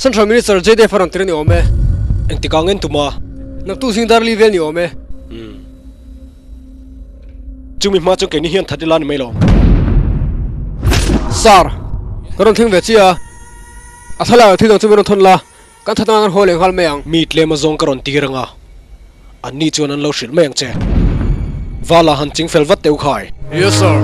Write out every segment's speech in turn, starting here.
Central Minister Jaydev a rawn tir a ni awm e. Engtik ah ngen tum a? Naktuk zing dar li vel ni awm e. Umm. Chumi hma chuan keini hian that ila ni mai lo. Sir, ka rawn thleng ve chiah a. A thlalak ah thil dang chu min rawn thawn la, kan that anga kan haw leh nghal mai ang. Mi tlem a zawng ka rawn tir anga, anni chuan an lo hrilh mai ang che. Vala han ching fel vat teh u khai. Yes sir.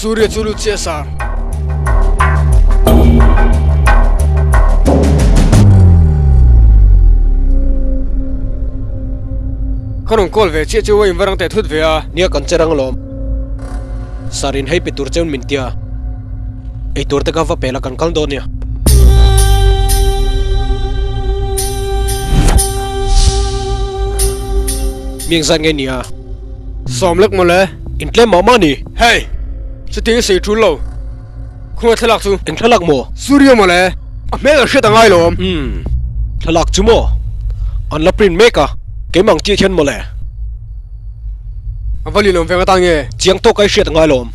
Surya chu lut chiah sar. Ka rawn call ve chiah chu a inva rang teh thut ve a. Nia kan che rang alawm. Sar in hei pe tur cheu min tia. Ei tur te kha va pela kan kal dawn nia. Mi engzat nge nia? Sawm lek mawle. In tlem mah mah ni. Hey! Chutiang i sawi tul lo. Khawngaih thlalak chu. Eng thlalak maw? Surya mawle. A hmel an hriat a ngai lawm. Umm. Thlalak chu maw? An la print mek a. Keimah ang chiah hian mawle. A va lilawm veng atan nge? Chiang tawk a i hriat a ngai lawm.